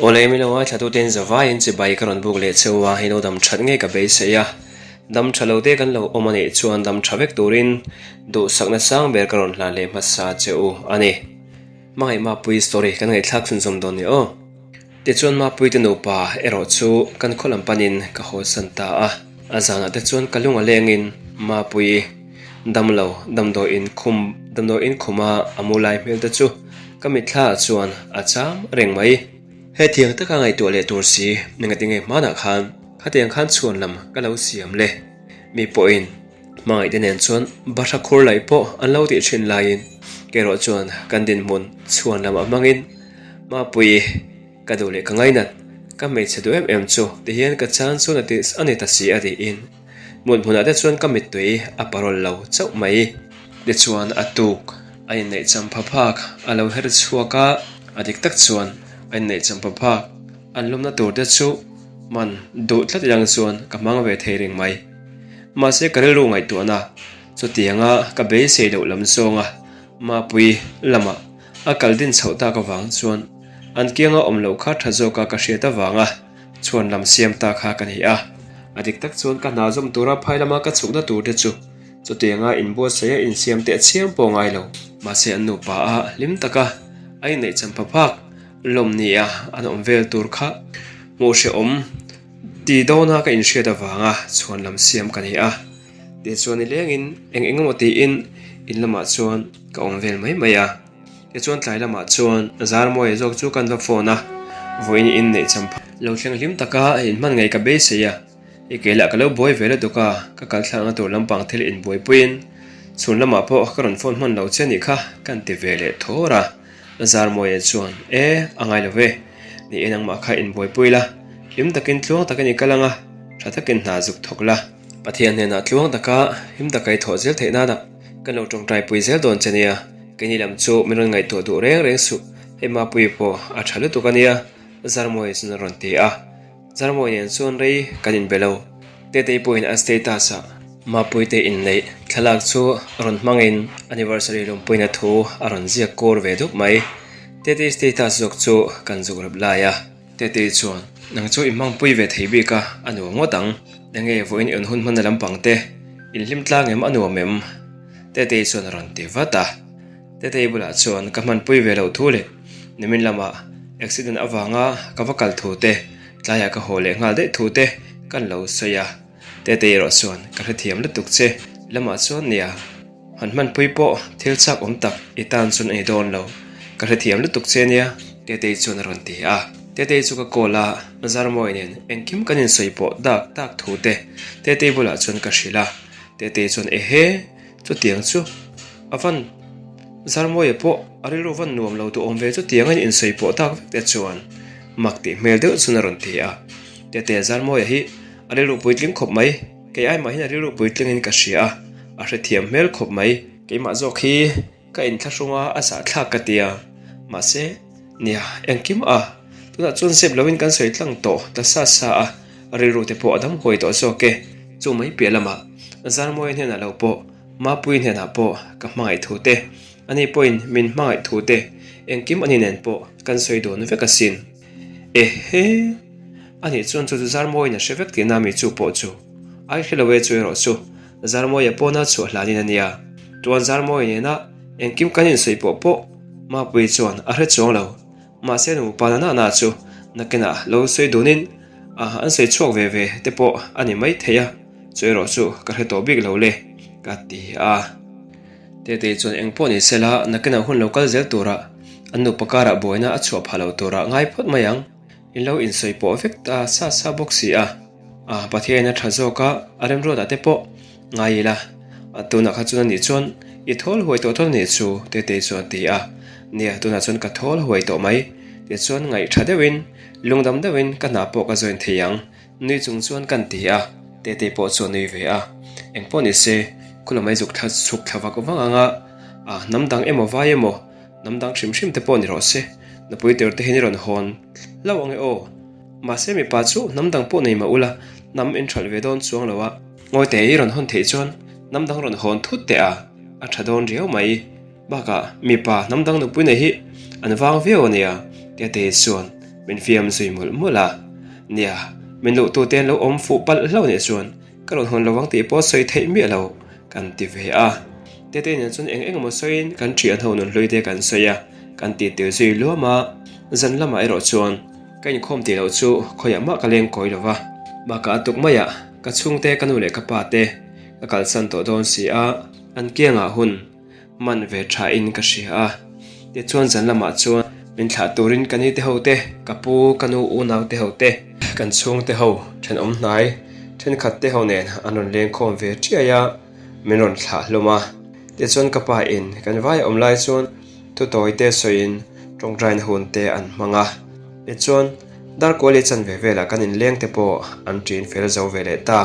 Awle mi lo ngaithlatuten zavaiin chibai ka rawn buk leh cheu a, hei lo dam that ngei ka beisei a, dam tha lo te kan lo awm a nih chuan dam tha vek turin duhsakna sang ber ka rawn hlan leh hmasa che u a ni. Hmangaih Mapui story kan ngaihthlak chhunzawm dawn ni aw. Tichuan Mapuite nupa erawh chu kan khaw lam panin ka haw san ta a, a zanah te chuan ka lung a lengin Mapui damlo damdawiin khum damdawiin khuma a mu lai hmel te chu ka mitthla ah chuan a cham reng mai. Hetiang taka ngaihtuah leh tur si engati nge hmanah khan khatiang khan chhuan lam ka lo siam le? Mi pawhin hmangaihte nen chuan bahra khur laih pawh an lo tih thin laiin kerawh chuan kan dinhmun chhuan lamah hmangin Mapui, ka duh leh ka ngainat, ka hmeichhe duh em em chu tihian ka chan chuan a ti a ni ta si a tiin hmun hmunah te chuan ka mittui a parawl lo chauh mai. Tichuan a tuk a inneih champha phak a lo her chhuak a, a dik tak chuan a inneih champha phak an lawmna tur te chu man duh tlat ilang chuan ka hmang ve thei reng mai. Mahse ka rilru ngaihtuahna chutianga ka beisei loh lam zawnga Mapui lamah a kal din chhoh tak avang chuan an kianga awm loh kha tha zawka ka hriat avanga chhuan lam siam ta kha ka ni a. A dik tak chuan ka hna zawm tura phai lama ka chhukna tur te chu chutianga inbuatsaih a insiam teh chiam pawh ngai lo. Mahse an nupa a hlim taka a inneih champha phak lawm nia an awm vel tur kha hmuh hrehawm ti dawna ka inhriat avanga chhuan lam siam ka ni a. Tichuan nilengin eng eng emaw tiin in lamah chuan ka awm vel mai mai a. Tichuan tlai lamah chuan Zarmawia zawk chu kan va phone a, vawiin in neih cham phah. Lo thleng hlim taka inhman ngei ka beisei a, i kei lah ka lo buai ve lutuk a, ka kal thlakna tur lampang thil inbuaipuiin chhun lamah pawh ka rawn phone hman lo che nih kha kan ti ve leh thawr a. Zarmawia chuan, E, a ngai lo ve, ni e nangmah kha inbuaipui la, hlim takin tluang takin i kal ang a, tha takin hna zuk thawk la. Pathian hnenah tluang taka him taka i thawh zel theih nana kan lo tawngtai pui zel dawn che nia. Keini lam chu min rawn ngaihtuah duh reng reng suh. Hei Mapuii pawh a tha lutuk a nia, Zarmawi chuan a rawn ti a. Zarmawi nen chuan rei kan inbe lo. Tetei pawhin a status ah Mapuii te inneih thlalak chu rawn hmangin anniversary lawmpuina thu a rawn ziak kur ve dup mai. Tetei status zawk chu kan zuk rep lai a. Tetei chuan, Nang chu i hmangpui ve thei bik a, a nuam ngawt ang. Enge vawiin i hun hmanna lampang te, in hlim tlang em a nuam em? Tetei chuan a rawn ti vat a. Tetei bulah chuan ka hmanpui ve loh thu leh nimin lamah accident avanga ka va kal thu te, tlaiah ka haw leh nghal daih thu te kan lo sawi a. Tetei erawh chuan, Ka hrethiam lutuk che, lamah chuan nia. Han hmanpui pawh thil chak awm tak i tan chuan a ni dawn lo. Ka hrethiam lutuk che nia, Tetei chuan a rawn ti a. Tetei chu ka call a, Zarmawi nen engkim kan insawi pawh dak tak thu te Tetei bulah chuan ka hrilh a. Tetei chuan ehe, chutiang chu a van Zarmawia pawh a rilru van nuam lo duhawm ve chutiang a insawi pawh tak vek te chuan mak tih hmel deuh chuan a rawn ti a. Tete Zarmawia hi a rilru puitling khawp mai. Kei ai mah hian a rilru puitlingin ka hria a, a hrethiam hmel khawp mai. Keimah zawk hi ka inthlahrung a, a zahthlak ka ti a. Mahse, nia, engkim a, tunah chuan zep loin kan sawi tlang tawh ta sa sa a, a rilru te pawh a dam huai tawh zawk e. Chu mai piah lamah Zarmawia hnenah lo pawh, Mapuii hnenah pawh ka hmangaih thu te, ani pawhin min hmangaih thu te, engkim ani nen pawh kan sawi dawn vek asin. Ehe! Anih chuan chu chu Zarmawiin a hre vek tihna mi chu pawh chu ai hre lo e chu erawh chu Zarmawia pawna chhuah hlanin a nia. Tuan Zarmawi nena engkim kan insawi pawh pawh Mapuii chuan a hre chuang lo. Mahse nupa na na na chu nakinah lo sawi dunin a an sawi chhuak ve ve te pawh a ni mai thei a, chu erawh chu ka hre tawh bik lo le ka ti a. Tetei chuan eng pawh ni sela nakinah hun lo kal zel turah an nupa karah buaina a chhuah phah lo turah ngai phawt mai ang. In lo insawi pawh vek ta sa sa bawk si a, a Pathian a tha zawk a, a remruatah te pawh ngai ila, a tunah kha chuan anih chuan i thawl huai tawh tawh anih chu Tetei chuan a ti a, nia tunah chuan ka thawl huai tawh mai, tichuan ngaih tha deuhin lungdam deuhin ka hna pawh ka join thei ang nui chung chuan kan ti a, Tetei pawh chu a nui ve a, engpawh ni se khula mai zuk thla chhuk thla vak vang ang a, a hnam dang emaw vai emaw Hnam dang hrim hrim te pawh ni rawh se, nupui tir te hian i rawn hawn hlauh ang e aw. Mahse mipa chu hnam dang pawh nei mah ula, hnam in hralh ve dawn chuang lo a. Ngawi te i rawn hawn theih chuan hnam dang rawn hawn thut teh a, a tha dawn riau mai. Bakah mipa hnam dang nupui nei hi an vang viau a nia, Tetei chuan. Min fiam zui mawlh mawlh a. Nia, min luh tute an lo awm fuh palh hlauh nih chuan ka rawn hawn lo ang tih pawh sawi theih miah lo kan ti ve a. Tete nen chuan eng eng emaw sawiin kan thian ho nunhlui te kan sawi a, kan ti tir zui luam a. Zan lamah erawh chuan ka inkhawm tih loh chu khawiah mah ka leng kawi lo va. Bakah a tuk maiah ka chhungte ka nu leh ka pa te ka kalsan tawh dawn si a, an kiangah hun man ve tha in ka hria a, tichuan zan lamah chuan min thlah turin ka ni te ho te, ka pu, ka nu unau te ho te, kan chhung te ho thenawm hnai thenkhat te ho nen an rawn leng khawm ve chiai a, min rawn thlah hlawm a, tichuan ka pa in kan vai a awm lai chuan thutawi te sawiin tawngtaina hun te an hmang a, tichuan Darkuali chanve velah kan inleng te pawh an ṭin fel zo ve leh ta.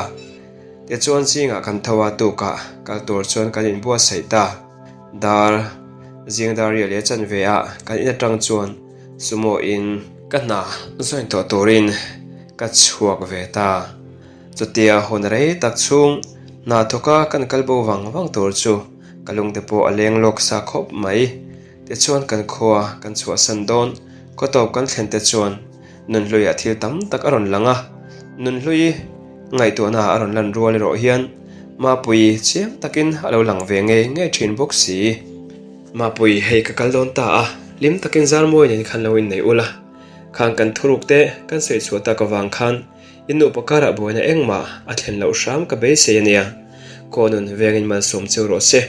Tichuan zingah kan tho a, tukah kal tur chuan kan inbuatsaih ta. Dar zing dar rial leh chanve ah kan in atang chuan sumo in ka hna join tawh turin ka chhuak ve ta. Chutia hun rei tak chhung hna thawka kan kal bo vang vang tur chu ka lungte pawh a leng lawk sa khawp mai. Tichuan kan khua kan chhuahsan dawn, khawtawp kan thlen te chuan Nunhluiah thil tam tak a rawn lang a, Nunhlui ngaihtuahna a rawn lan rual erawh hian Mapuii chiang takin a lo lang ve ngei ngei thin bawk si. Mapuii hei ka kal dawn ta a, hlim takin Zarmawi nen khan lo innei ula, khang kan thuruk te kan sawi chhuah tak avang khan in nupa karah buaina engmah a thlen loh hram ka beisei a nia, Khawnun vengin malsawm cheu rawh se,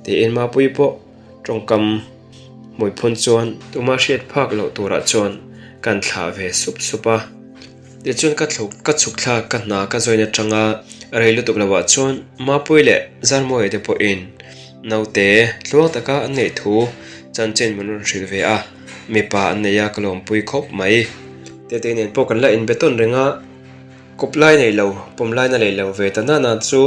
tiin Mapuii pawh tawngkam Hmuiphun chuan tuma hriat phak loh turah chuan kan thlah ve sup sup a. Tichuan ka thluk ka chhuk thlak ka hna ka join atanga rei lutuk loah chuan Mapui leh Zarmawia te pawhin naute tluang taka an neih thu chanchin min rawn hrilh ve a, mipa an nei a ka lawmpui khawp mai. Tete nen pawh kan la inbe tawn reng a. Kawp lai nei lo, pawm lai na lei lo ve ta nana chu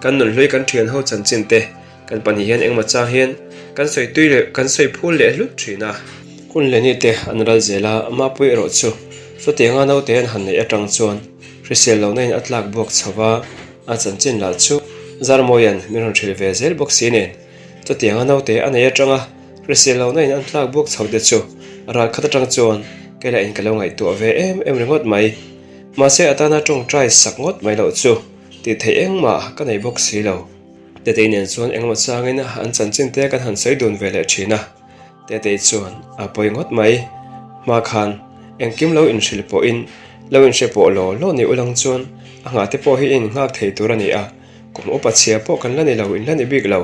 kan nunhlui kan thian ho chanchin te kan pahnih hian engmaw chang hian kan sawi tui leh kan sawi phul leh hlut thin a. Hun leh ni te an ral zel a, Mapui erawh chu chutianga naute an han neih atang chuan hrisel lohna in a tlak buak chho va, a chanchin lah chu Zarmawia'n min rawn hrilh ve zel bawk si nen chutianga naute a nei atanga hrisel lohna in an tlak buak chho te chu ral khat atang chuan kei lah in ka lo ngaihtuah ve em em ringawt mai. Mahse a tana tawngtai sak ngawt mai loh chu tih theih engmah ka nei bawk si lo. Tetei nen chuan engemaw changin an chanchin te kan han sawi dun ve leh thin a. Tetei chuan a pawi ngawt mai. Hma khan engkim lo inhrilh pawhin lo inhre pawh law law ni ulang chuan a nghah te pawh hi in nghak thei tur a ni a, kum upa chhia pawh kan la ni lo in la ni bik lo.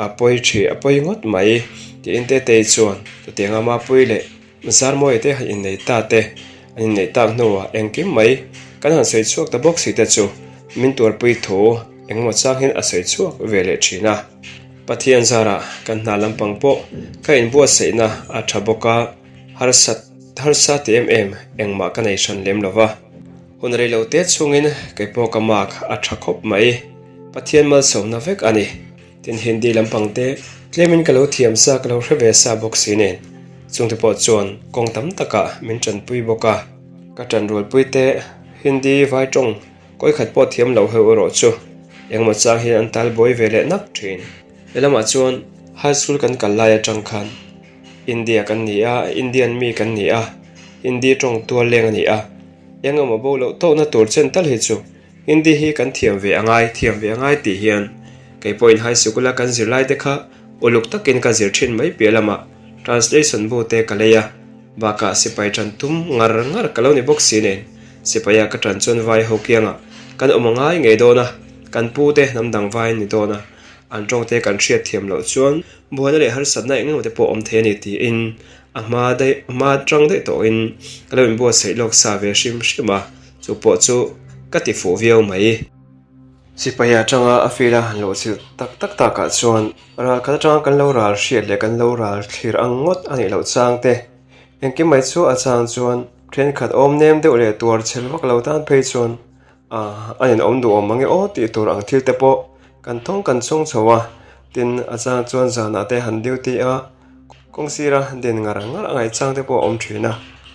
A pawi thi a pawi ngawt mai tiin Tetei chuan chutianga Mapui leh Zarmawia te han innei ta te, an inneih tak hnuah engkim mai kan han sawi chhuak ta bawk si te chu min tuarpui thu engemaw chang hian a sawi chhuak ve leh thin a. Pathian zarah kan hna lampang pawh ka inbuatsaihna a tha bawk a, harsat harsa ti em em engmah ka nei hran lem lo va. Hun rei lo te chhungin kei pawh ka mark a tha khawp mai. Pathian malsawmna vek a ni. Tin Hindi lampang te tlemin ka lo thiam sa ka lo hre ve sa bawk si nen chungte pawh chuan kawng tam takah min tanpui bawk a. Ka tanrualpui te Hindi vai tawng kawi khat pawh thiam loh heu erawh chu engmaw chang hian an tal buai ve leh nak thin. He lamah chuan high school kan kal lai atang khan India kan ni a, Indian mi kan ni a, Hindi tawng tual leng a ni a, engemaw bo loh tawhna tur chen tal hi chu Hindi hi kan thiam ve a ngai, thiam ve a ngai tih hian kei pawhin high sikula kan zirlai te kha uluk takin ka zir thin mai piah lamah translation bu te ka lei a, bakah sipai tan tum ngar ngar ka lo ni bawk si nen sipaia ka tan chuan vai ho kiangah kan awm a ngai ngei dawn a, kan pu te hnam dang vai an ni dawn a, an tawng te kan hriat thiam loh chuan buaina leh harsatna eng emaw te pawh awm thei a ni tiin a hma daih a hma tang daih tawhin ka lo inbuatsaih lawk sa ve hrim hrim a. Chu pawh chu ka ti fuh viau mai. Sipai atanga a feel a han luh chilh tak tak takah chuan ral khat atanga kan lo ral hriat leh kan lo ral thlir ang ngawt a nih loh chang te, engkim mai chu a chang chuan thenkhat awm nem deuh leh tuar chhel vak lo tan phei chuan a inawm duh awm mange aw tih tur ang thil te pawh kan thawng kan chhung chho a, tin a chang chuan zanah te han duty a. Kawng sira den ngar ngar a ngaih chang te pawh a awm thin a,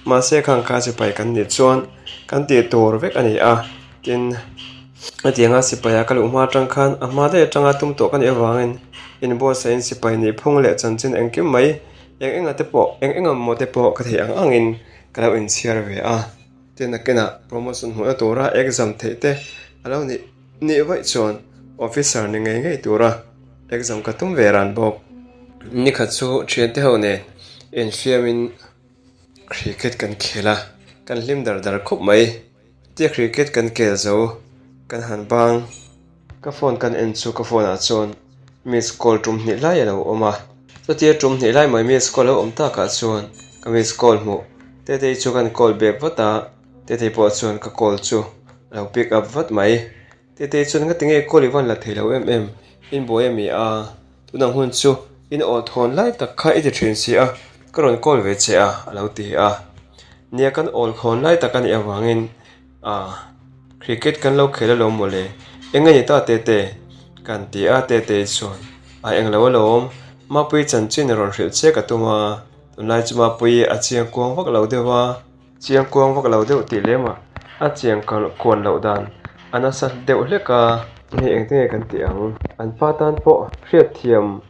mahse khang kha sipai kan nih chuan kan tih tur vek a ni a, tin hetianga sipaia ka luh hma atang khan a hma daih atanga tum tawh ka nih avangin inbuatsaih in sipai nih phung leh chanchin engkim mai eng enga te pawh eng eng emaw te pawh ka theih ang angin. ka lo inchhiar ve a. Tin a kenah promotion hmuhna tura exam theih te a lo nih nih vaih chuan officer ni ngei ngei tura exam ka tum ve ran bawk. Nikhat chu thiante ho nen infiamin cricket kan khel a, kan hlim dar dar khawp mai. Tia cricket kan kel zo kan han bang. Ka phone kan en chu ka phone ah chuan miss call tum hnih lai a lo awm a, chutia tum hnih lai mai miss call a lo awm takah chuan ka miss call hmuh Tetei chu kan call back vat a, Tetei pawh chuan ka call chu a lo pick up vat mai. Tetei chuan ngatinge call i van la thei lo em em, in buai a mi a, tunang hun chu in aw thawn lai tak kha i ti thin si a, ka rawn call ve che a a lo ti a. Nia kan awl khawn lai tak a nih avangin Ah, cricket kan lo khel alawm mawle, eng a ni ta Tete? Kan ti a Tete chuan a eng lo alawm, Mapuii chanchin a rawn hrilh che ka tum a, tunlai chu Mapuii a chiang kuang vak lo deuh a, chiang kuang vak lo deuh tih lem ah a chiang kuan loh dan a nasa deuh hlek a, hei engtin nge kan tih ang, an pa tan pawh hriatthiam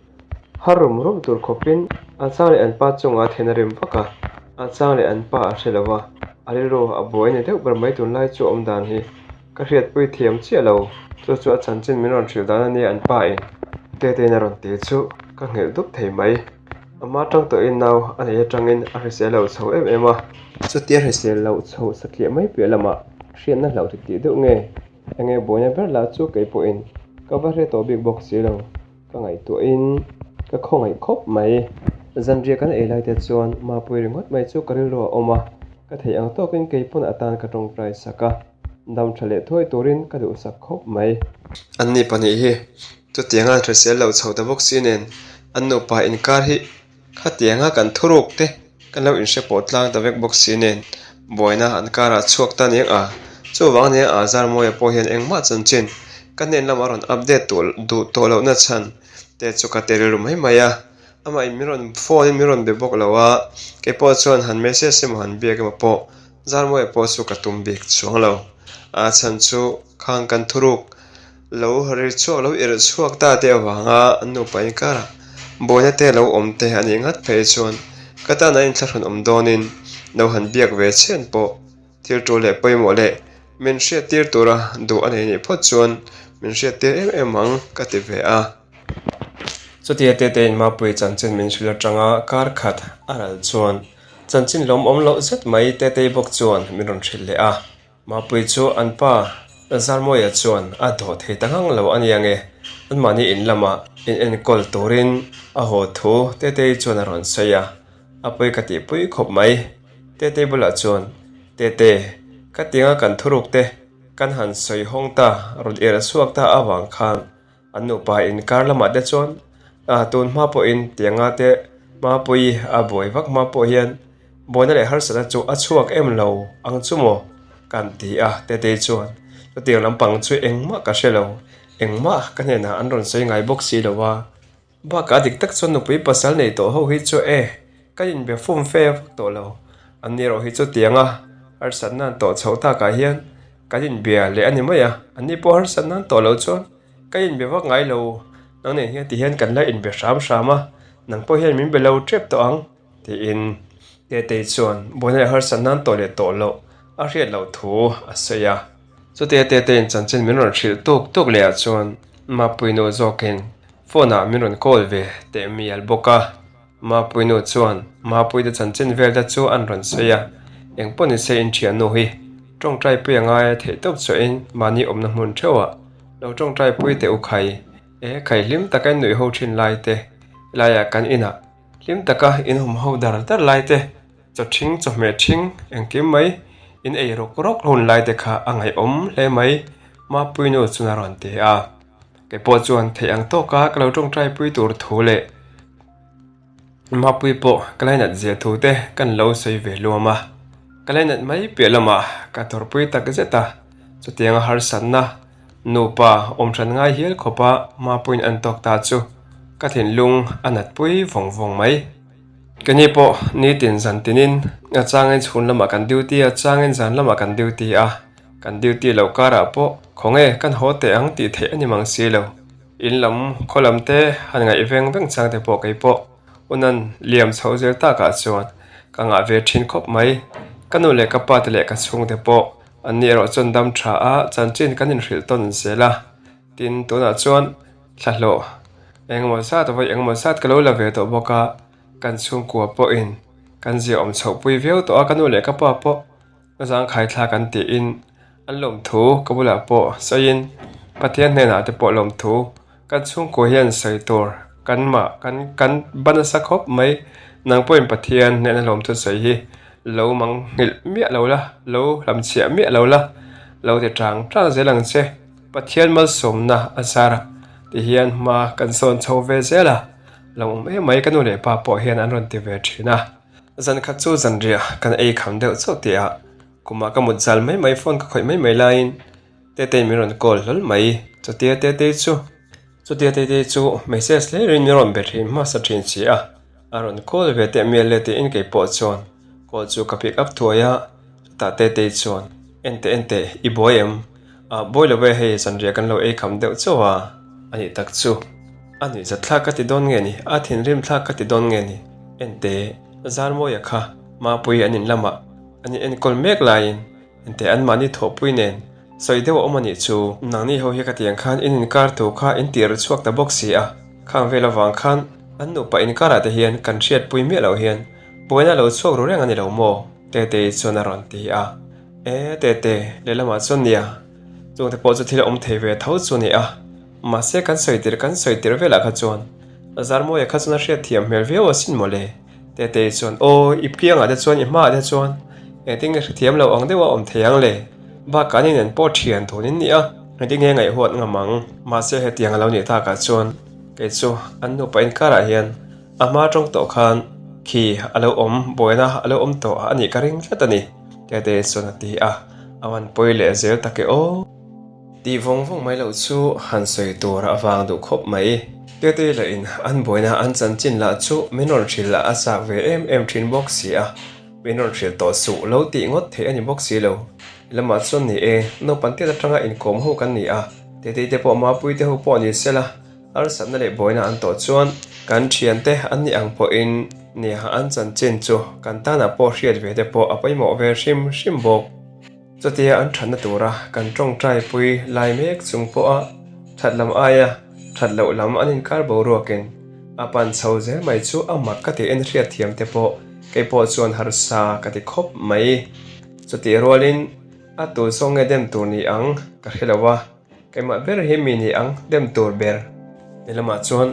Har rum rum tur khawpin a chang leh an pa chungah a then a rem vak a, a chang leh an pa a hre lo va, a rilru a buai ni deuh ber mai tunlai chu awm dan hi ka hriatpui thiam chiah lo, chu chu a chanchin min rawn hrilh dan a nia an pa in Tetein a rawn ti chu ka nghilh dup thei mai. Ama tang tawhin nau a nei atangin a hrisel lo chho em em a, chutia hrisel loh chho satliah mai piah lamah hriatna hlauh ti tih deuh nge enge buaina ber lah chu kei pawhin ka va hre tawh bik bawk si lo. Ka ngaihtuahin ka khawngaih khawp mai. Zanriah kan ei lai te chuan Mapui ringawt mai chu ka rilru a awm a, ka theih ang tawkin kei pawn atan ka tawngtai sak a, dam tha leh thuai turin ka duhsak khawp mai. Anni pahnih hi chutianga an hrisel lo chho ta bawk si nen an nupa inkar hi Khatianga kan thuruk te kan lo inhre pawh tlang ta vek bawk si nen buaina an karah chhuak ta aniang a, chuvang ania Azar Mawia pawh hian engmah chanchin ka hnen lama rawn update duh duh tawh lohna chhan te chu ka ti rilru mai mai a, amah in min rawn phone in min rawn be bawk lo a, keipawh chuan han message emaw han biak emaw pawh Zarmawia pawh chu ka tum bik chuang lo, a chhan chu khang kan thuruk Lo ri chhuak lo irh chhuak ta te avanga an nupa inkarah buaina te lo awm te a nih ngat phei chuan ka tan an inthlahrun awm dawnin lo han biak ve chhian pawh thil tul leh pawimawh leh min hriattir tura duh a nei nih phawt chuan min hriattir em em ang ka ti ve a. Chutia Tetein Mapui chanchin min hrilh atanga kar khat a ral chuan chanchin lawmawm loh zet mai Tetei bawk chuan min rawn hrilh leh a. Mapui chu an pa Zarmawia chuan a dawh thei ta ngang lo a nia nge, anmahni in lamah in enkawl turin a haw thu Tetei chuan a rawn sawi a, a pawi ka tihpui khawp mai. Tetei bulah chuan, Tete, ka tianga kan thuruk te kan han sawi hawng ta, rawn irh chhuak ta avang khan An nupa inkar lamah te chuan tun hma pawhin tianga te Mapuii a buai vak hma pawh hian buaina leh harsatna chu a chhuak em lo ang chu maw kan ti a Tetei chuan chutiang lampang chu engmah ka hre lo engmah ka hnenah an rawn sawi ngai bawk si lo a. Bakah dik tak chuan nupui pasal nei tawh ho hi chu e, kan inbe fum fe vak tawh lo. An ni erawh hi chu tianga harsatna an tawh chhoh takah hian kan inbia leh a ni mai a, an ni pawh harsatna an tawh loh chuan ka inbe vak ngai lo. Nang nen hian tihian kan la inbe hram hram a, nang pawh hian min be lo tep tawh ang tiin Tetei chuan buaina leh harsatna an tawh leh tawh loh a hriat loh thu a sawi a. Chutia Teteiin chanchin min rawn hrilh tuk tuk leh ah chuan Mapuinu zawkin Phone ah min rawn call ve teh mial bawk a, Mapuinu chuan Mapuite chanchin vel te chu an rawn sawi a, engpawh ni se in thiannu hi tawngtai pui a ngai a theih tawp chuahin mahni awmna hmun theuh ah lo tawngtai pui teh u khai e khai hlim taka in nuih ho thin lai te helaiah kan inah hlim taka in awm ho dar dar lai te chaw thing chawhmeh thing engkim mai in ei rawk rawk hun lai te kha a ngaihawm hle mai Mapuinu chuan a rawn ti a. Kei pawh chuan theih ang tawka ka lo tawngtai pui tur thu leh Mapui pawh ka lainat zia thu te kan lo sawi ve luam a, ka lainat mai piah lamah ka tawrhpui tak zet a, chutianga harsatna nupa awm hran ngai hial khawpa Mapuiin an tawk ta chu ka thinlung a natpui vawng vawng mai. Keini pawh nitin zan tinin a changin chhun lamah kan duty a, changin zan lamah kan duty a. Kan duty loh karah pawh khawnge kan haw teh ang tih theih a ni mang si lo. In lam khaw lam te han ngaih veng veng chang te pawh kei pawh unan liam chho zel takah chuan ka ngah ve thin khawp mai. Ka nu leh ka pa te leh ka chhungte pawh an ni erawh chuan dam tha a, chanchin kan inhrilh tawn zel a. Tin, tunah chuan thlahlawh engemaw zat vawi engemaw zat ka lo la ve tawh bawk a, kan chhungkua pawhin kan ziaawm chhohpui viau tawh a, ka nu leh ka pa pawh Zangkhai thla kan tiin an lawmthu ka bulah pawh sawiin Pathian hnenah te pawh lawmthu kan chhungkua hian sawi tur kan mah kan kan ba nasa khawp mai nang pawhin Pathian hnena lawmthu sawi hi lo mang nghilh miah lo la lo hlamchhiah miah lo la lo ti tang tang zel ang che Pathian malsawmna a zar ti hian hma kan sawn chho ve zel a lo awm em mai ka nu leh pa pawh hian an rawn ti ve thin a. Zan khat chu zanriah kan ei kham deuh chauh tih ah kumah ka mut zal mai mai phone ka khawih mai mai laiin Tetei min rawn call hlawl mai chutia Tetei chu chutia Tetei chu message hlerin min rawn be thin hmasa thin si a a rawn call ve teh mial le tiin kei pawh chuan call chu ka pick up thuai a chutah Tetei chuan enteh enteh i buai em ah buai lo e hei zanriah kan lo ei kham deuh chauh a anih tak chu a nuihzat thlak ka ti dawn nge ni a thinrim thlak ka ti dawn nge ni. Ente, Zarmawia kha Mapui an in lamah an in enkawl mek laiin ente anmahni thawhpui nen sawi deuh a awm a nih chu. Nangni ho hi ka tiang khan in inkar thu kha in tir chhuak ta bawk si a, khang vel avang khan an nupa inkarah te hian kan hriatpui miah loh hian buaina lo chhuak ru reng a ni lo maw? Tetei chuan a rawn ti a. E, Tete, lehlamah chuan nia, chungte pawh chu thil a awm thei ve tho chu a ni a, mahse kan sawi tir kan sawi tir velah kha chuan Zarmawia kha chuan a hriat thiam hmel viau asin mawle. Tetei chuan, Aw, i piangah te chuan i hmaah te chuan engtin nge hrethiam lo ang deuha awm thei ang le? Bakah an inen pawh thian tun in nia, engtin nge ngaihhuat ngam ang? Mahse hetiang a lo nih takah chuan kei chu an nupa inkarah hian a hma tawng tawh khan khi a lo awm buaina a lo awm tawh a nih ka ring tlat a ni, Tetei chuan a ti a, a van pawi leh zel tak e aw. Tih vawng vawng mai loh chu han sawi tur a vang duh khawp mai. Tete lahin an buaina an chanchin lah chu min rawn hrilh lah a chak ve em em thin bawk si a, min rawn hrilh tawh suh lo tih ngawt theih a ni bawk si lo. Lamah chuan ni e, naupang tiat atanga inkawm ho kan ni a, Tete te pawh Mapui te ho pawh ni sela, harsatna leh buaina an tawh chuan kan thiante an nih ang pawhin nia an chanchin chu kan tanah pawh hriat ve te pawh a pawimawh ve hrim hrim bawk. Chutia an thatna tura kan tawngtai pui lai mek chung pawha that lam aia that loh lam an inkar boruakin a pan chho zel mai chu a mak ka tiin hriatthiam te pawh kei pawh chuan harsa ka ti khawp mai. Chutih rualin a tu zawng nge dem tur ni ang ka hre lo a, keimah ber hi mi ni ang dem tur ber. Ni lamah chuan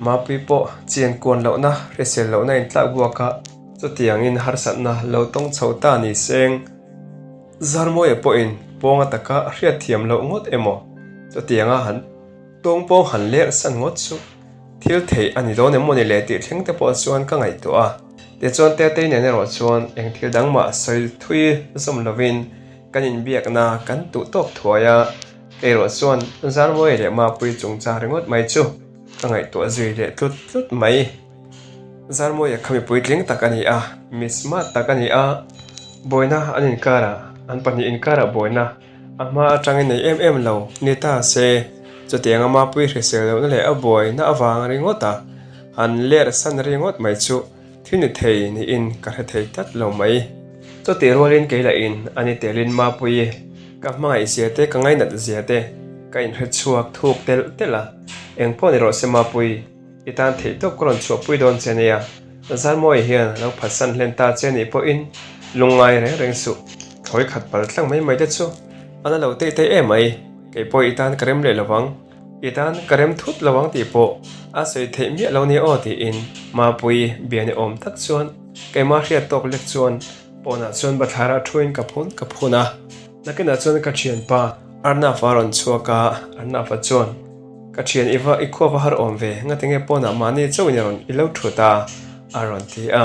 Mapui pawh chian kuan lohna hrisel lohna intlak buak a, chutiangin harsatna lo tawng chho ta ni seng. Zarmawia pawhin pawnga taka a hriatthiam loh ngawt emaw chutianga han tawng pawng han lerh san ngawt chu thil theih a ni dawn em mawni le tih thleng te pawh chuan ka ngaihtuah a. Tichuan Tetei nen erawh chuan eng thil dang mah sawi thui zawm lovin kan inbiakna kan tuh tawk thuai a, kei erawh chuan Zarmawia leh Mapui chungchang ringawt mai chu ka ngaihtuah zui leh tlut tlut mai. Zarmawia kha mi puitling tak a ni a, mi smart tak a ni a, buaina an inkarah, an pahnih inkarah buaina a hma atangin nei em em lo ni ta se, chutianga mapui hrisel lohna leh a buaina avang ringawt a, han ler san ringawt mai chu thil ni thei niin ka hre thei tlat lo mai. Chutih rualin kei lahin a ni telin mapui ka hmangaih zia te, ka ngainat zia te ka inhre chhuak thuk telh telh a, engpawh ni rawh se mapui. I tan theih tawp ka rawn chhuahpui dawn che nia, Zarmawi hian a lo phatsan hlen ta che nih pawhin lungngai reng reng suh. Thlawi khat pal tlang mai mai te chu a na lo teih teih em mai, kei pawh i tan ka rem leh lo vang, i tan ka rem thut lo ang tih pawh a sawi theih miah lo nia aw tiin Mapui bia ni awm tak chuan keimah hriat tawk lek chuan pawnah chuan bathlarah thuin ka phun ka phun a. Nakinah chuan ka thianpa Arnav a rawn chhuak a, Arnav a chuan Ka thian i va i khua va har awm ve, ngatinge pawnah mahni chauhin i rawn i lo thut a? a rawn ti a.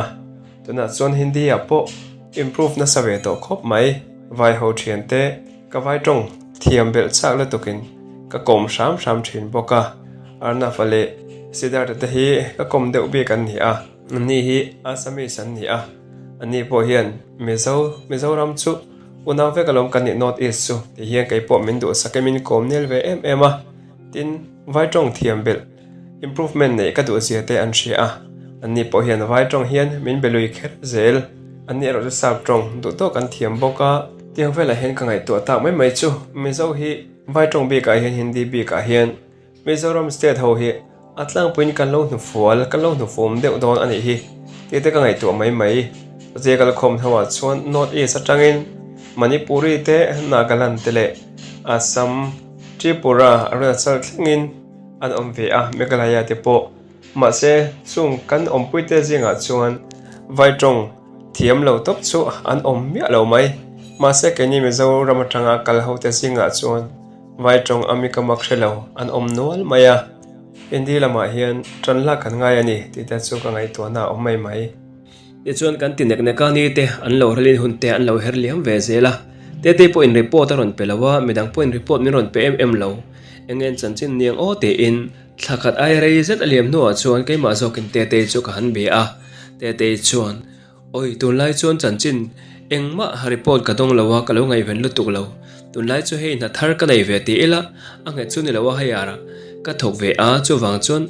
Tunah chuan Hindi ah pawh improve nasa ve tawh khawp mai, vai ho thian te ka vai tawng thiam belh chak lutukin ka kawm hram hram thin bawk a, Arnav a leh Siddhartha te hi ka kawm deuh bik an ni a, anni hi Assamese an ni a, anni pawh hian Mizo Mizoram chu Unau vek alawm kan nih North East chu ti hian kei pawh min duhsak in min kawm nel ve em em a, tin vai tawng thiam belh improvement neih ka duh zia te an hria a, anni pawh hian vai tawng hian min be lui kher zel. Anni erawh chu sap tawng duh tawk an thiam bawk a. Tiang velah hian ka ngaihtuah tak mai mai chu Mizo hi Vai tawng bikah hian Hindi bikah hian Mizoram state ho hi a tlangpuiin kan lo hnufual, kan lo hnufum deuh dawn a nih hi tih te ka ngaihtuah mai mai. Chutia kal khawm hnuah chuan North East atangin Manipuri te, Nagaland te leh Assam, Tripura, Arunachal thlengin an awm ve a, Meghalaya te pawh. Mahse, chung kan awmpuite zingah chuan vai tawng thiam lo tawp chu an awm miah lo mai. Mahse, keini Mizoram atanga kal hote zingah chuan vai tawng a mika mak hre lo an awm nual mai a. Hindi lamah hian tan lak kan ngai a ni tih te chu ka ngaihtuahna a awm mai mai. Tichuan kan ti nek nek a, ni te an lo ralin hun te an lo her liam ve zel a. Tete pawhin report a rawn pe lo a, midang pawhin report min rawn pe em em lo. Eng nge chanchin niang aw tiin thla khat ai rei zet a liam hnuah chuan keimah zawkin Tetei chu ka han be a. Tetei chuan, Awi tunlai chuan chanchin engmah report ka dawng lo a, ka lo ngaihven lutuk lo. Tunlai chu hei hna thar ka nei ve ti ila a nghet chu ni lo a hei arah ka thawk ve a, chuvang chuan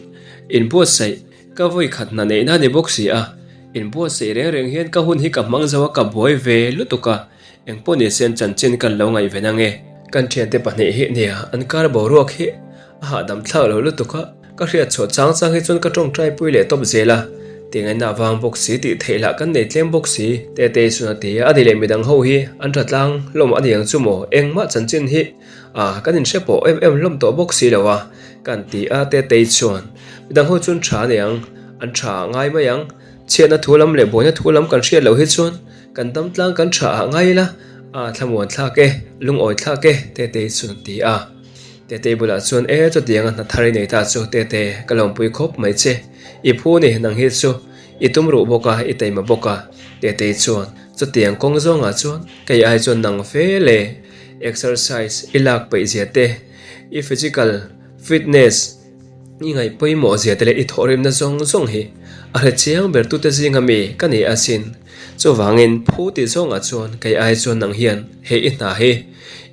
inbuatsaih Ka vawi khat hna neihna ni bawk si a, inbuatsaih reng reng hian ka hun hi ka hmang zo a, ka buai ve lutuk a, engpawh ni sen chanchin kan lo ngaihven ange. Kan thiante pahnih hi nia, an kar boruak hi a hahdam thlak lo lutuk a, ka hriat chhuah chang chang hi chuan ka tawngtai pui leh tawp zel a, tingaihna avang bawk si tih theih lah kan nei tlem bawk si. Tetei chuan a ti a, ani leh midang ho hi an tha tlang hlawm a niang chu maw, engmah chanchin hi A, kan inhre pawh em em hlawm tawh bawk si lo a, kan ti a Tetei chuan. Midang ho chuan tha a nei ang, an tha ah ngai mai ang. Chhiatna thu lam leh buaina thu lam kan hriat loh hi chuan kan dam tlang kan tha ah ngai ila, a thlamuan thlak e, lungawi thlak e, Tetei chuan a ti a. Tetei bulah chuan e chutianga hna thar i nei ta chu Tete, ka lawmpui khawp mai che. I phu ni, nang hi chu i tum ruh bawk a, i taima bawk a, Tetei chuan. Chutiang kawng zawngah chuan kei ai chuan nang fel e. Exercise i lak peih zia te, i physical fitness i ngaih pawimawh zia te leh i thawhrimna zawng zawng hi a hre chiang ber tute zinga mi ka ni asin. Chuvangin phu tih zawngah chuan kei ai chuan nang hian hei i hna hi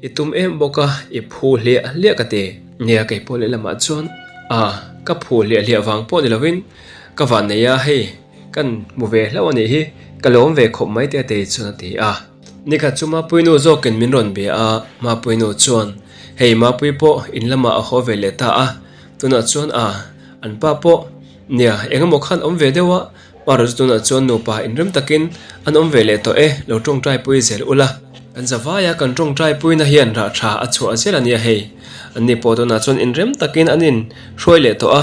i tum em bawk a, i phu hliah hliah ka ti. Nia kei pawh lehlamah chuan a ka phu hliah hliah vang pawh ni lovin ka vannei a hei kan hmu ve hlauh a nih hi ka lawm ve khawp mai te tei chuan a ti a. Nikhat chu Mapuinu zawkin min rawn bia a, Mapuinu chuan, Hei Mapui pawh in lamah a haw ve leh ta a, tunah chuan a, an pa pawh, nia, eng emaw khan awm ve deuh a, pa rawh chu tunah chuan nupa inrem takin an awm ve leh tawh e, lo tawngtai pui zel ula. Kan zavaia kan tawngtai puina hian rah tha a chhuah zel a nia hei, anni pawh tunah chuan inrem takin an in hruai leh tawh a,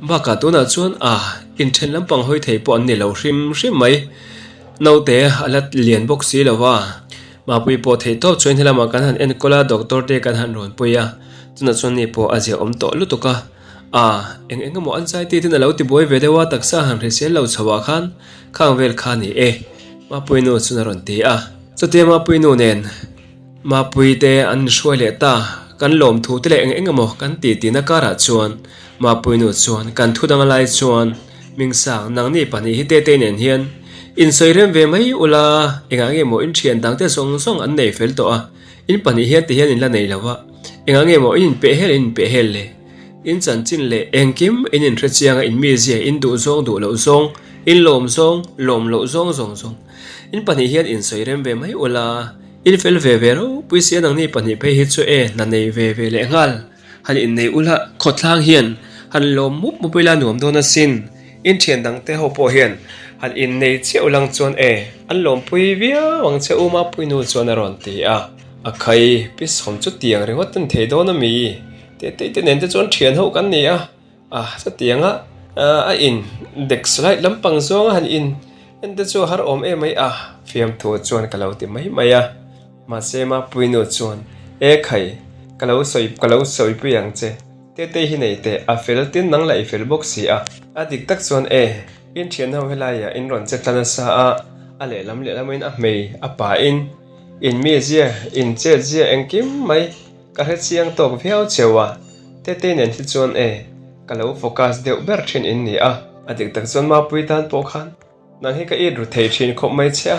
bakah tunah chuan a, inthen lampang hawi thei pawh an ni lo hrim hrim mai. Naute a la lian bawk si lo va, Mapui pawh theih tawp chuan helamah kan han enkawl a, doctor te kan han rawn pui a, chunah chuan ni pawh a zia awm tawh lutuk a, aa eng eng emaw an zai tih ten a lo ti buai ve deuh a, taksa han hrisel lo chho ah khan khang vel kha ni e, Mapui nu chuan a rawn ti a. Chutia Mapui nu nen Mapui te an inhruai leh ta, kan lawmthu te leh eng eng emaw kan ti tihna karah chuan Mapui nu chuan kan thu dang lai chuan, Mingsang, nangni pahnih hi Tetei nen hian insawi rem ve mai ula, engah nge maw in thian dangte zawng zawng an nei fel tawh a, in pahnih hian ti hian in la nei lo a, engah nge maw in inpeh hel in inpeh hel le? In chanchin leh engkim in inhre chiang a, in mizia, in duh zawng duh loh zawng, in lawm zawng, lawm loh zawng zawng zawng. In pahnih hian insawi rem ve mai ula, in fel ve ve ropui sia nangni pahnih phei hi chu e hna nei ve ve leh nghal. Han innei ula khawthlang hian han lawm mup mup ila nuam dawn asin. In thian dang te ho pawh hian han innei chiah ulang chuan e, an lawmpui viau ang che u Mapuinu chuan a rawn ti a. A khai, pi sawm chu tiang ringawt an thei dawn a mi? Tetei te nen te chuan thian ho kan ni a, a chutianga a in dek slide lampang zawnga han in en te chu a har awm em mai a, fiamthu chuan ka lo ti mai mai a. Mahse Mapuinu chuan, E khai, ka lo sawi, ka lo sawipui ang che. Tetei hi nei teh, a fel tin nang lah i fel bawk si a. A dik tak chuan e, in thian ho helaiah in rawn che tla nasa a, a lehlam lehlamin a hmei, a pain, in mizia, in chetzia engkim mai ka hre chiang tawk viau cheu a. Tetei nen hi chuan e, ka lo focus deuh ber thin in ni a. A dik tak chuan Mapui tan pawh khan Nang hi ka it ru thei thin khawp mai che a,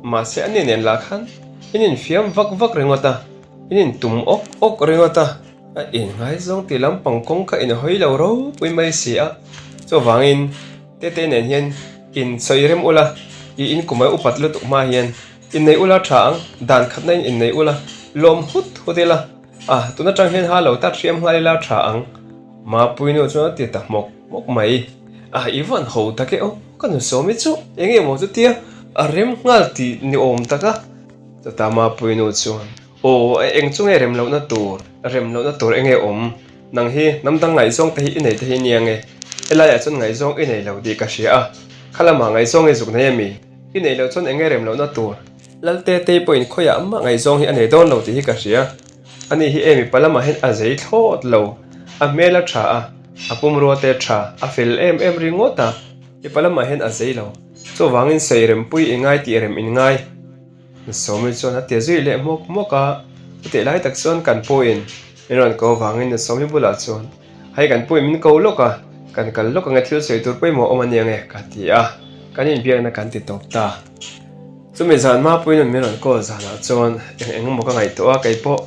mahse a ni nen lah khan in infiam vak vak ringawt a, in intum awk awk ringawt a, a inngaizawng tih lampang kawng kha in hawi lo ropui mai si a, chuvangin Tetei nen hian in sawi rem ula. I in kum a upat lutuk hma hian innei ula tha ang, dan khatna in innei ula, lawm hut hut ila, a tun atang hian ha lo tat hriam nghal ila tha ang. Mapui nu chuan a ti ta hmawk hmawk mai. A i van ho tak e aw, ka nu sawmi chu eng nge maw chutia a rem nghal tih ni awm tak a. Chutah Mapui nu chuan, Aw, eng chu nge rem lohna tur, rem lohna tur eng nge awm? Nang hi hnam dang ngaihzawng te hi i nei te hi nia nge? Helaiah chuan ngaihzawng i nei lo tih ka hria a, kha lamah ngaihzawng i zuk nei a mi? I nei loh chuan eng nge rem lohna tur? Lalte tei pawhin khawiah mah ngaihzawng hi a nei dawn lo tih hi ka hria. Ani hi e mipa lamah hian a zei thlawt lo. A hmel a tha a, a pumrua te a tha, a fel em em ringawt a, mipa lamah hian a zei lo. Chuvangin sawi rempui i ngai tih rem in ngai. Sawmi chuan a ti zui leh hmawk hmawk a, chutih lai tak chuan kan puin min rawn ko vangin Sawmi bulah chuan hei kan puin min ko lawk a, kan kal lawk ange thil sawi tur pawimawh awm a nia nge ka ti a, kan inbiakna kan ti tawp ta. Chumi zan hma puin min rawn call zanah chuan eng eng emaw ka ngaihtuah a, keipawh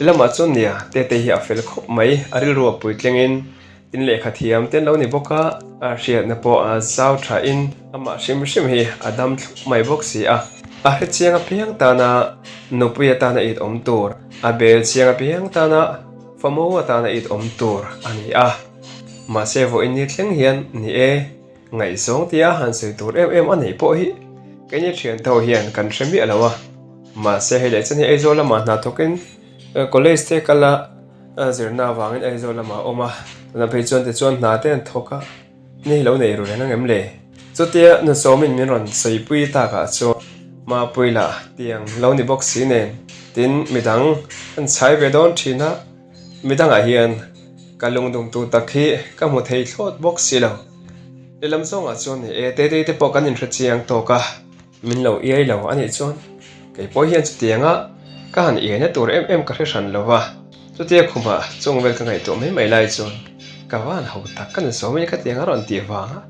lamah chuan nia Tetei hi a fel khawp mai, a rilru a puitlingin Tin lehkha thiam te an lo ni bawk a, a hriatna pawh a zau thain amah hrim hrim hi a dam thlup mai bawk si a. A hre chiang apiang tana nupui atana it awm tur, a bel chiang apiang tana famo atana it awm tur a ni a. Mahse vawiin ni thleng hian ni e, ngaihzawng tia han sawi tur em em a neih pawh hi keini thian tho hian kan hre miah lo a. Mahse hei leh chuan hei Aizawl lamah hna thawkin college te kal a. A zirna avangin Aizawl lamah a awm a, tuna phei chuan tichuan hna te an thawk a, ni hi lo nei ru reng ang em le? Chutia Nusawmin min rawn sawipui takah chuan Mapui lah tiang lo ni bawk si nen, tin midang an chhai ve dawn thin a, midangah hian ka lungdumtu tak hi ka hmu thei thlawt bawk si lo. Lehlam zawngah chuan ni e, Tetei te pawh kan inhre chiang tawk a. Min lo iai lo a nih chuan kei pawh hian chutianga ka han iaina tur em em ka hre hran lo va, chutia khumah chung vel ka ngaihtuah mai mai lai chuan ka van ho tak ka nusawmin khatiang a rawn tih vanga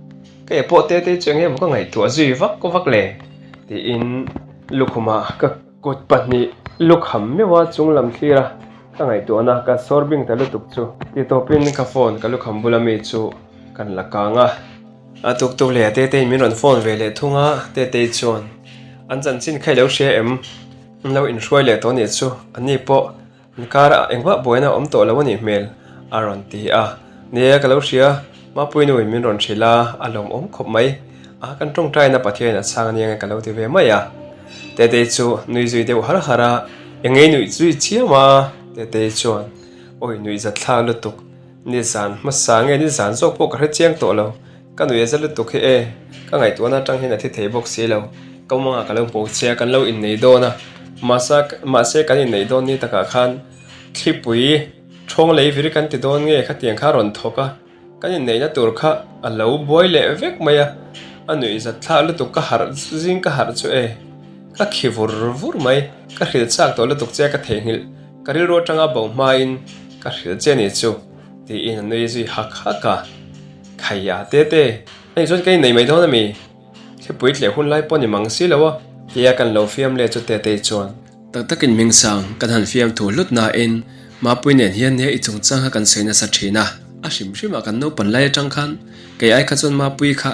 ka e pawh te te chu enge maw ka ngaihtuah zui vak vak le tiin lukhumah ka kut pahnih lukham meuh a chung lam thlir a ka ngaihtuahna ka sawr bing ta lutuk chu ti tawpin ka phone ka lukham bula mi chu kan la kang a. A tuk tuk leh a Tetei'n min rawn phone ve leh thung a, Tetei chuan an chanchin kha i lo hria em? An lo inhruai leh tawh anih chu, ani pawh an karah engmah buaina a awm tawh lo anih hmel a rawn ti a. Ni e, ka lo hria, Mapui nuin min rawn hrilh a, a lawmawm khawp mai. A, kan tawngtaina Pathianin a chhang ania nge ka lo ti ve mai a. Tetei chu nui zui deuh har har a, engei nuih zui chiam a? Tetei chuan, Awi nuih zatthlak lutuk. Nizan hmasa nge nizan zawk pawh ka hre chiang tawh lo, ka nuih a za lutuk hi e, ka ngaihtuahna atang hian a thi thei bawk si lo, ka mawngah ka lo hmuh che a, kan lo innei dawn a, mahsa mahse kan inneih dawn ni takah khan thlipui thawng lei vir kan ti dawn nge khatiang kha a rawn thawk a, kan inneihna tur kha a lo buai leh vek mai a, a nuih zat thlak lutuk ka harh zing ka harh chu e, ka khi vur vur mai, ka hrilh chak tawh lutuk che a ka theihnghilh. Ka rilru atanga bo hmain ka hrilh che ni chu tiin a nui zui hak hak a. Khaia tete, hei chuan ka innei mai dawn a mi? Thlipui tleh hun lai pawh ni mang si lo a, tia kan lo fiam leh chu Tetei chuan. Tak takin Hmingsang, kan han fiam thu hlut nain Mapui nen hian nia i chungchang kha kan sawi nasa thin a, a hrim hrimah kan naupan lai atang khan kei ai kha chuan Mapui kha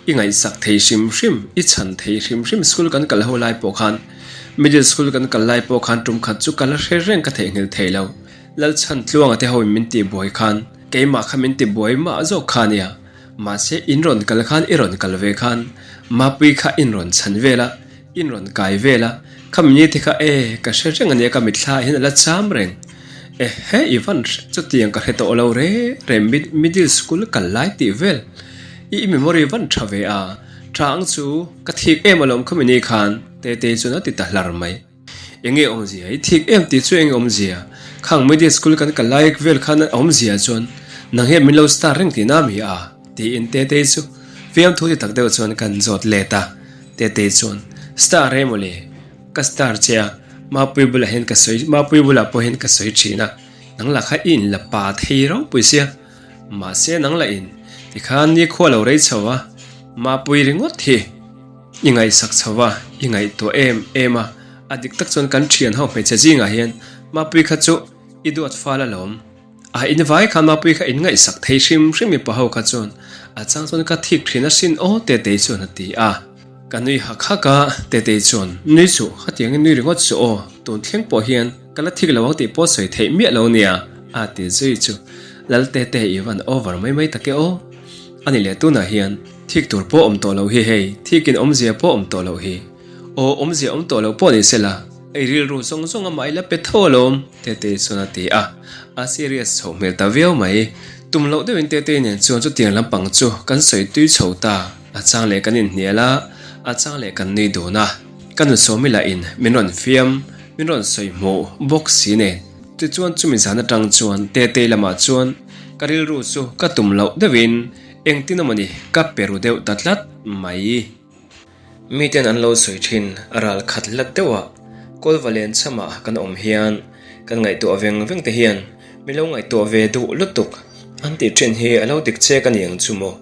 I ngaihsak thei hrim hrim, i chhan thei hrim hrim school kan kal ho lai pawh khan, middle school kan kal lai pawh khan tum khat chu ka la hre reng ka theihnghilh thei lo. Lalchhan Tluanga te hoin min tih buai khan, keimah kha min ti buai mah zawk kha nia. Mahse in rawn kal khan i rawn kal ve khan, Mapui kha in rawn chhan vel a, in rawn kai vel a, khami ni te kha e, ka hre reng ania ka mitthla ah hian a la cham reng. Ehe i van hre chutiang ka hre tawh lo re re middle school kal lai tih vel. I memory van tha ve a, tha ang chu ka thik em alawm khami ni khan Tetei chuan a ti ta hlar mai. Enge awmzia i thik em tih chu enge awmzia? Khang middle school kan kal lai vel khan a awmzia chuan nang hian min lo star reng tihna mi a? Tiin Tetei chu fiamthu ti tak deuh chuan kan zawt let a, Tetei chuan star e mawle ka star che a, Mapui bulah hian ka sawi Mapui bulah pawh hian ka sawi thin a, nang lah kha i inla pa thei ropui sia. Mahse nang lah in tikhan ni khua lo rei chho a, Mapui ringawt hi i ngaihsak chho a, i ngaihtuah em em a, a dik tak chuan kan thian ho hmeichhe zingah hian Mapui kha chu i duat fal alawm. A in vai khan Mapui kha in ngaihsak thei hrim hrim mipa ho kha chuan a chang chuan ka thik thin asin aw Tetei chuan a ti a. Ka nui hak hak a, Tetei chuan, Nui suh, khatiangin nui ringawt suh aw, tun thleng pawh hian ka la thik lo ang tih pawh sawi theih miah lo nia, a ti zui chu. Lal Tete i van over mai mai tak e aw. A ni leh tunah hian thik tur pawh awm tawh loh hi hei, thikin awmzia pawh awm tawh loh hi. Aw, awmzia awm tawh loh pawh ni sela, i rilru zawng zawng amah i la pe tho alawm, Tetei chuan a ti a, a serious chho hmel ta viau mai. Tum loh deuhin Tetei nen chuan chutiang lampang chu kan sawi tui chho ta. A chang leh kan inhnial a, a chang leh kan nui dun a. Ka nu Sawmi lahin min rawn fiam, min rawn sawi hmuh bawk si nen. Tichuan chumi zan atang chuan Tetei lamah chuan ka rilru chu ka tum loh deuhin engtin amawni ka pe ru deuh ta tlat mai. Miten an lo sawi thin a ral khat hlat deuhah Kawlva len chhamah kan awm hian kan ngaihtuah veng veng te hian min lo ngaihtuah ve duh lutuk an tih thin hi a lo dik chek a ni ang chu maw?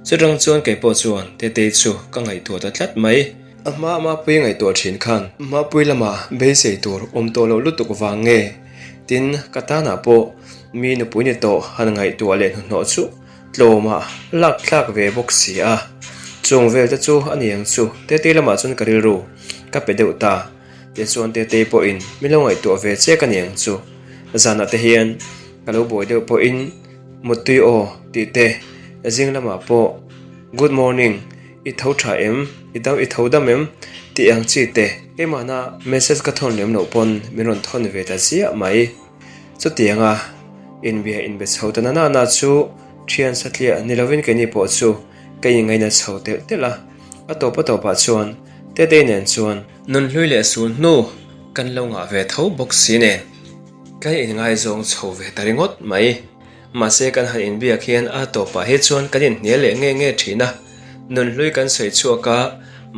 Chutang chuan kei pawh chuan Tetei chu ka ngaihtuah ta tlat mai. A hma Mapui ngaihtuah thin khan Mapui lamah beisei tur awm tawh loh lutuk vang nge? Tin, ka tanah pawh mi nupui ni tawh han ngaihtuah leh hnuhnawh chu Tlawmah lak thlak ve bawk si a, chung vel te chu a ni ang chu Tetei lamah chuan ka rilru ka pe deuh ta. Tichuan Tetei pawhin min lo ngaihtuah ve chek a ni ang chu. Zanah te hian ka lo buai deuh pawhin Muttui aw tih te, zing lamah pawh Good morning, i tho tha em, i dam i tho dam em tih ang chi te. Keimahna message ka thawn lem loh pawn min rawn thawn ve ta ziah mai. Chutianga inbia inbe chho ta nana na chu thian satliah ni lovin keini pawh chu ka inngaina chho telh telh a, a tawp a tawpah chuan Tetei nen chuan nunhlui leh sul hnu kan lo ngah ve tho bawk si nen kan inngaizawng chho ve ta ringawt mai. Mahse kan han inbiak hian a tawpah hi chuan kan inhnial leh nge nge thin a, nunhlui kan sawi chhuak a,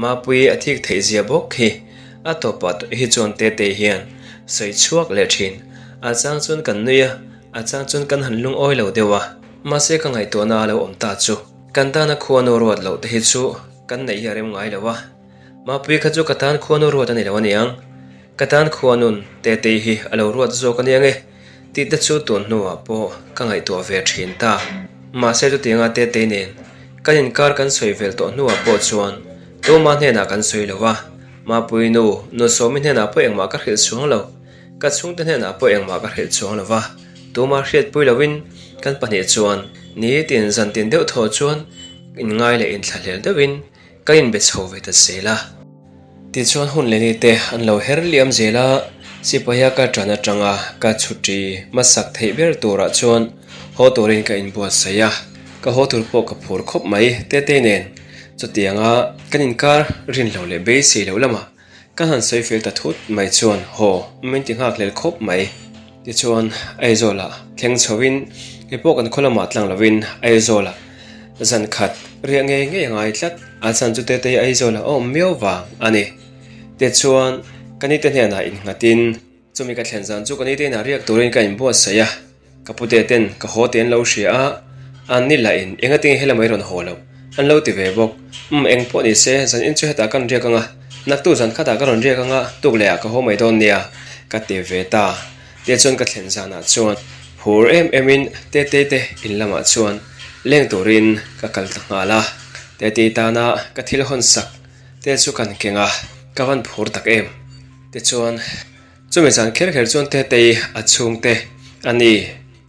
Mapuii a thik theih zia bawk hi a tawpah hi chuan Tetei hian sawi chhuak leh thin. A chang chuan kan nui a, a chang chuan kan han lungawi lo deuh a, mahse ka ngaihtuahna a lo awm ta chu kan tana khuanu ruat loh te hi chu kan neih hi a rem ngai lo a, Mapuii kha chu ka tan khuanu ruat a ni lo aniang, ka tan khuanun Tetei hi a lo ruat zawk aniang e. Tih te chu tun hnuah pawh ka ngaihtuah ve thin ta. Mahse chutianga Tetei nen kan inkar kan sawi vel tawh hnuah pawh chuan Tuma hnenah kan sawi lo a, Mapui nu, nu Sawmi hnenah pawh engmah ka hrilh chuang lo, ka chhungte hnenah pawh engmah ka hrilh chuang lo va, Tuma hriatpui loin kan pahnih chuan nitin zantin deuh thaw chuan inngai leh inthlahlel deuhin Ka inbe chho ve ta zel a. Tichuan hun leh ni te an lo her liam zel a, sipaia ka ṭan aṭanga ka chhuṭi hmasak theih ber turah chuan haw turin ka inbuatsaih a, ka haw tur pawh ka phur khawp mai Tetei nen. Chutianga kan inkar rin lo leh beisei loh lamah Ka han sawi fel ta thut mai chuan haw min ti nghak hlel khawp mai. Tichuan Aizawlah thleng chhoin kei pawh kan khaw lamah tlang lovin Aizawlah zan khat riah ngei ngei a ngai tlat. A chhan chu Tetei Aizawlah a awm miau vang a ni. Tichuan ka nite hnenah innghatin chumi ka thlen zan chu ka nite inah riak turin ka inbuatsaih a. Ka pute ten ka haw te an lo hria a, an ni lah in enga tinge helam ai rawn haw loh an lo ti ve bawk. Umm eng pawh ni se zan in chu hetah kan riak anga, naktu zan khatah ka rawn riak anga tuk leh ah ka haw mai dawn nia ka ti ve ta. Tichuan ka thlen zanah chuan phur em em in Tetei te in lamah chuan leng turin ka kal ta nghal a, Tetei tana ka thil hawn sak te chu kan keng a, ka van phur tak em. Tichuan. Chumi zan kher kher chuan Tetei a chhungte a ni.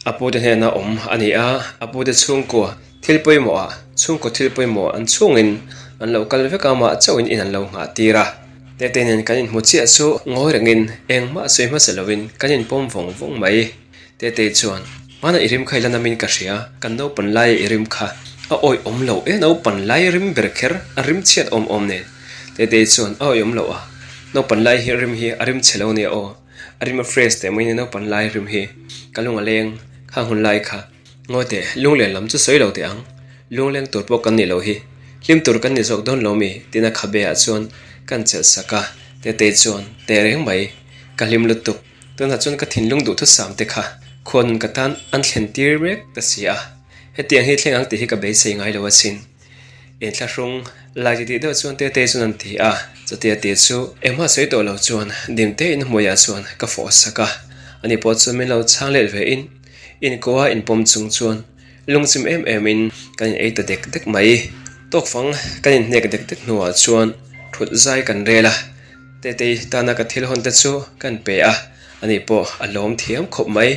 A pute hnena awm a ni a, a pute chhungkua thil pawimawh ah chhungkaw thil pawimawh an chhungin an lo kal vek a, amah chauhin in an lo nghah tir a. Tetei nen kan inhmu chiah chu ngawi rengin engmah sawi hmasa lovin kan inpawm vawng vawng mai. Tetei chuan, Hmanah i rim kha i la namin ka hria, kan naupan laia i rim kha a awihawm loh e, naupan lai rim ber kher a rim chhiat awm awm nen. Tetei chuan a awihawm loh a, naupan lai hi rim hi a rim chhe lo nia aw, a rim a fresh teh mai nia naupan lai rim hi, ka lung a leng kha hun lai kha. Ngawi teh, lunglen lam chu sawi lo teh ang, lungleng tur pawh kan nih loh hi, hlim tur kan ni zawk dawn lo mi? tiin a khabe ah chuan kan chelh sak a, Tetei chuan teh reng mai, ka hlim lutuk, tunah chuan ka thinlung duhthusam te kha khuanun ka tan an thlen tir mek ta si a, hetiang hi thleng ang tih hi ka beisei ngai lo asin. Inthlahrung lai ti tih deuh chuan Tetei chuan an ti a, chutia ti chu engmah sawi tawh lo chuan Dimteiin hmuiah chuan ka fawh sak a, ani pawh chuan min lo chhang let ve in inkuah inpawm chung chuan lungchim em em in kan in ei ta dek dek mai. Tawkfang kan inhnek dek dek hnuah chuan thut zai kan rel a, Tetei tana ka thil hawn te chu kan pe a, ani pawh a lawm thiam khawp mai.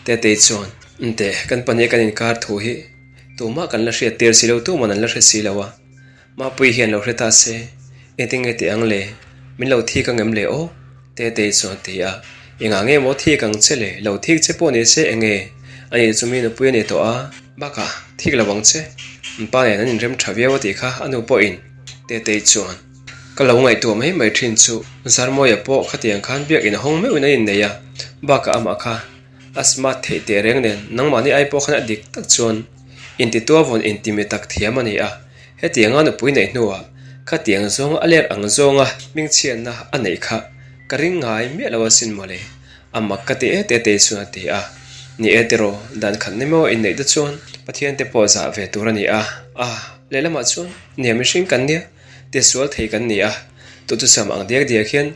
Tetei chuan, Nte, kan pahnih kan inkar thu hi tumah kan la hriat tir si lo, tuman an la hre si lo a. Mapui hian lo hre ta se, engtin nge tih ang le? Min lo thik ang em le aw? Tetei chuan a ti a. Engah nge maw thik ang che le? Lo thik che pawh ni se eng nge? Ani chu mi nupui a ni tawh a. Bakah, thik lo ang che. An pa nen an inrem tha viau a tih kha a nu pawhin. Tetei chuan, Ka lo ngaihtuah mai mai thin chu Zarmawia pawh khatiang khan biakin a hawng meuhin a innei a, bakah amah kha a smart theih teh reng nen nangmahni ai pawh khan a dik tak chuan intituah vawn intimi tak thiam a ni a. Hetianga nupui neih hnuah khatiang zawng a ler ang zawnga hmingchhiatna a neih kha ka ring ngai miah lo asin mawle, a mak ka ti e te te chuan a ti a. Ni e tiraw, dan khat ni maw inneih te chuan Pathian te pawh zah ve tur a ni a, a lehlamah chuan nia mihring kan nia, tisual thei kan ni a, tuhthusam ang diak diak hian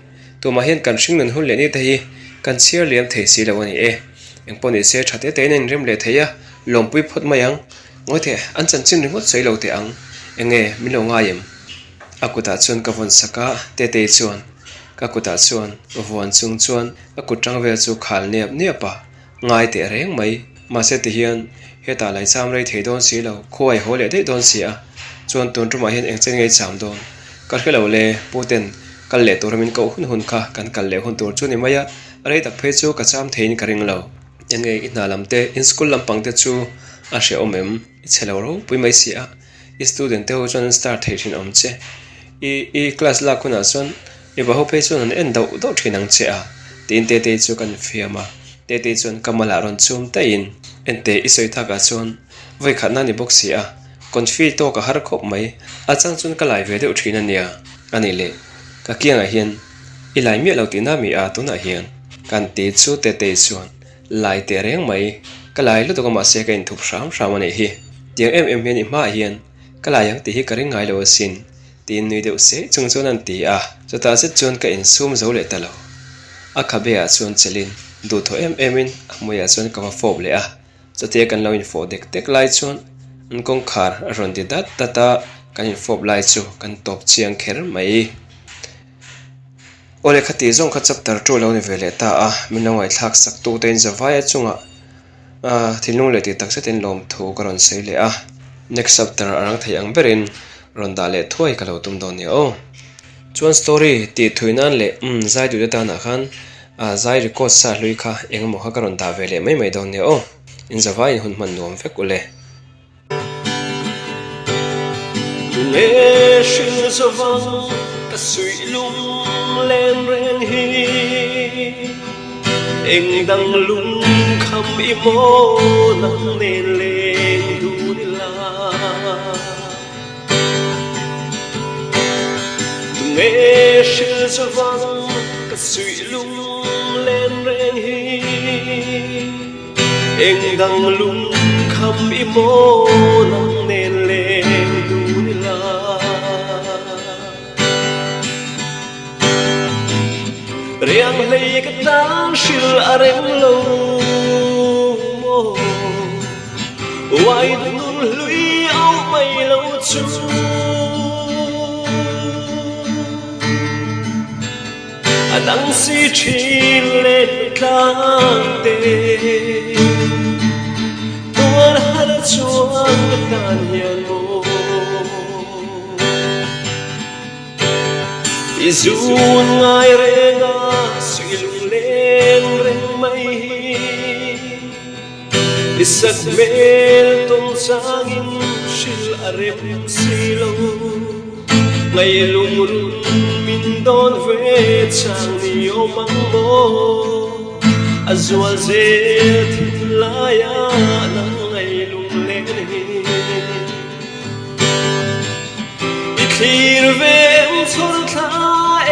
tumah hian kan hringnun hun leh ni te hi kan chhiar liam thei si lo a ni e. Engpawh ni se tha te tein a inrem leh thei a, lawmpui phawt mai ang. Ngawi teh, an chanchin ringawt sawi lo teh ang. Eng nge, min lo ngai em? A kutah chuan ka vawn sak a, Tetei chuan ka kutah chuan vuan chung chuan ka kut tang vel chu khal niap niap a, ngai teh reng mai. Mahse tihian hetah lai cham rei thei dawn si lo, khuai haw leh daih dawn si a, chuan tun tumah hian eng chen ngei cham dawn? Ka hre lo le, Pu ten kal leh tura min koh hun hun kha kan kal leh hun tur chu ni mai a, rei tak phei chu ka cham theiin ka ring lo. Enge i hna lam te, in school lampang te chu a hrehawm em? I chhe lo ropui mai si a, i student te ho chuan an star thei thin awm che. I i class lak hunah chuan i va ho phei chuan an en dauh dauh thin ang che a, tiin Tetei chu kan fiam a. Tetei chuan ka malah rawn chum daihin, Ente i sawi takah chuan vawi khatna a ni bawk si a, confi tawk a har khawp mai, a chang chuan ka lai ve deuh thin a nia. A nih leh, ka kiangah hian I lai miah lo tihna mi a tunah hian kan ti chu Tetei chuan lai teh reng mai, ka lai lutuk a mahse ka inthup hram hram a nih hi, tiang em em hian i hmaah hian ka lai ang tih hi ka ring ngai lo asin tiin nui deuh seh chung chuan an ti a, chutah zet chuan ka insum zo leh ta lo. A khabe ah chuan chelin duhthawh em em in a hmuiah chuan ka va fawp leh a, chutia kan lo infawh dek dek lai chuan an kawngkhar a rawn ti dat dat a, kan infawp lai chu kan tawp chiang kher mai. Awle khati zawng kha chapter tu lo ni ve leh ta a, min lo ngaihthlak sak tu te in zavaia chungah ah thinlung leh tih tak zetin lawmthu ka rawn sawi leh a, next chapter a rang thei ang berin rawn dah leh thuai ka lo tum dawn nia aw. Chuan story tih thui nan leh umm zai duhte danah khan ah zai record sa hlui kha eng emaw kha ka rawn dah ve leh mai mai dawn nia aw, in zavaiin hun hman nuam vek ule. Tunge hrilh zavang ka suih lung len reng hi Eng dang lung kham i maw nang nen leng dun ila Tunge hrilh zavang ka suih lung len reng hi Eng dang lung kham i maw nang nen leng dun ila. Riang hlei ka tan hril a rem lo maw Uai nun hlui au mai lo chu. A dang si thin len tlang te Tuar har chuan ka tan hian maw I zun ngai reng a suih lung leng reng mai hi I sak hmel tawng changin hrilh a rem si lo. Ngailung run min dawn ve chang ni awm ang maw? A zual zel thinlaia nang ngailung len hi. I thlir ve em chhawr thla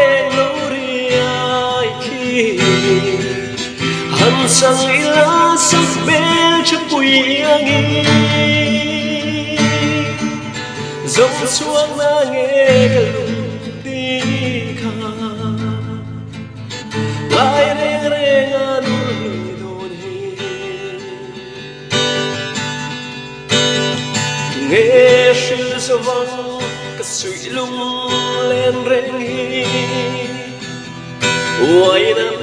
eng lo riai khi Han sang ila sak hmel tha pui angin Zawng chhuak na nge ka lung ti kha Ngai reng reng a nur hlui dawn hi Nge hrilh zavang. suih lunglen reng hi. Uain an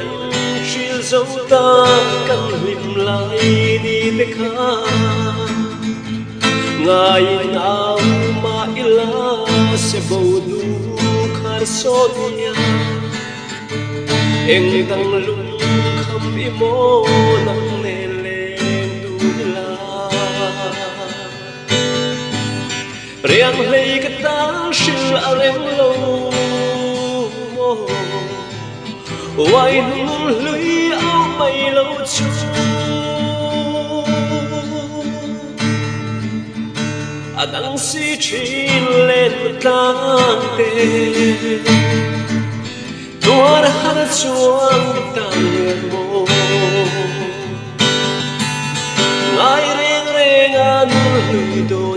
hril zo ta kan hlim lai ni te kha. Ngaiin au mah ila se bo hnu khar sawt hian eng dang lungkham i maw nang nen leng dun ila. Riang hlei ka tan hril a rem lo maw Uai hnung hlui au mai lo chu. A dang si thin len tlang te Tuar har chuan ka tan lian maw Ngai reng reng a nul hlui dawn.